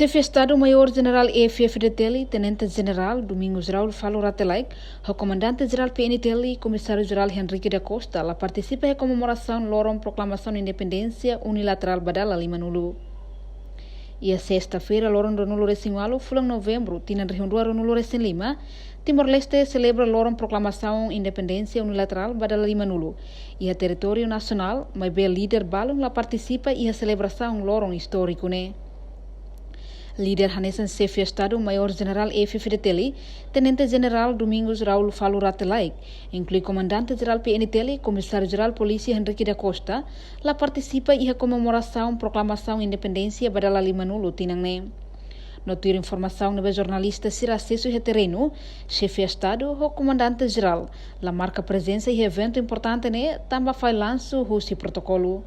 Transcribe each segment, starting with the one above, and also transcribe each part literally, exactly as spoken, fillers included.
Xefe Estadu Maiór Jenerál F-FDTL, Tenente Jenerál Domingos Raul Falo Rate Laek, ho Komandante Jenerál P-NTL, Komisáriu Jenerál Henrique da Costa, la partisipa iha komemorasaun loron proklamasaun independénsia unilaterál ba dala limanulu. Iha sesta-feira, loron ruanulu-resin-ualu, fulan Novembru, tinan rihun rua ruanulu-resin-lima, Timor-Leste selebra loron proklamasaun independénsia unilaterál ba dala limanulu iha territóriu nasionál, maibé líder balun la partisipa iha selebrasaun loron istóriku ne'e. Líder hanesan Xefe Estadu Maiór Jenerál F-FDTL, Tenente Jenerál Domingos Raul Falo Rate Laek, inklui Komandante Jenerál P-NTL, Komisáriu Jenerál Polísia Henrique da Costa, la partisipa iha komemorasaun proklamasaun independénsia ba dala limanulu tinan ne'e. No tuir informasaun ne'ebé jornalista sira asesu iha terrenu, Xefe Estadu ho Komandante Jenerál la marka prezensa iha eventu importante ne'e tanba falla lansu husi protokolu.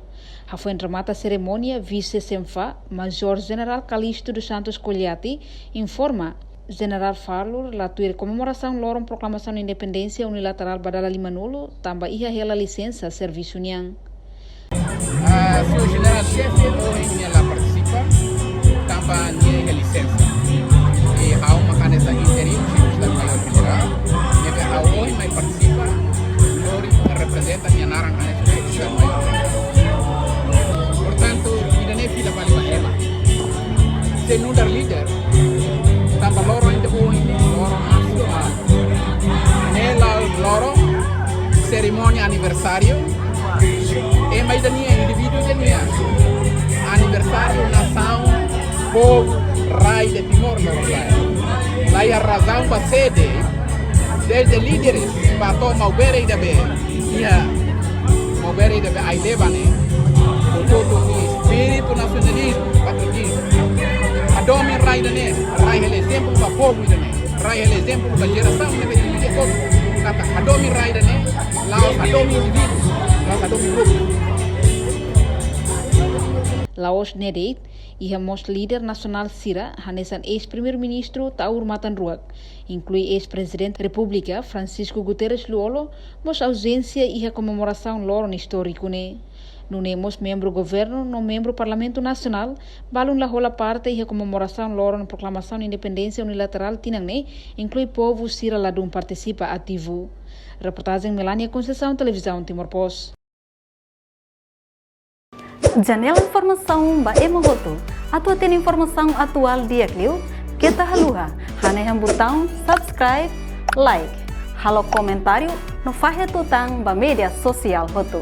Hafoin remata serimónia, Vise-Xefe Major Jenerál Calixto dos Santos Coliati informa, Jenerál Falo la tuir komemorasaun loron proklamasaun independénsia unilaterál ba dala limanulu, tanba iha hela lisensa servisu nian. Ah, señór Jenerál Xefe, ohin nia la partisipa, tanba nia iha lisensa. I ha'u mak hanesan interim, Xefe Estadu Maiór Jenerál, ne'ebé ha'u ohin mai partisipa, hodi reprezenta nia naran hanesan Xefe Estadu Maiór. Portantu, ida-ne'e fila fali ba ema. Se nu'udar líder, tanba loron ida ohin, loron asu, ah, ne'e la'ós loron serimónia aniversáriu, ema ida-ne'e, indivíduu ida-ne'e. Aniversáriu nasaun, povu, rai de Timor, loron rai. La iha razaun ba sé de'it, dezde líderes ba to'o maubere ida be iha, maubere ida be ai-leba ne'e, hotu-hotu ho espíritu nasionalizmu, patriotizmu. Hadomi rai ida-ne'e, rai hela ezemplu ba povu ida-ne'e. Rai hela ezemplu ba jerasaun ne'ebé ida-ne'e hotu. Katak hadomi rai ida-ne'e, la'ós hadomi indivíduu, la'ós hadomi grupu. La'ós ne'e de'it, iha mós líder nasionál sira, hanesan eis-Primeiru-Ministru Taur Matan Ruak, inklui eis-Prezidente Repúblika Francisco Guterres Lú-Olo, mós auzénsia iha komemorasaun loron istóriku ne'e. Nune'e mós membru governu no membru Parlamentu Nasionál, balun la hola parte iha komemorasaun loron proklamasaun independénsia unilaterál tinan ne'e, inklui povu sira ladún partisipa ativu. Reportajen Melania Conceição, Televizaun Timor Post. Janela informasaun ba ema hotu. Atu hatene informasaun atuál di'ak liu, keta haluha hanehan butaun subscribe, like, halo komentáriu no fahe tutan ba média sosiál hotu.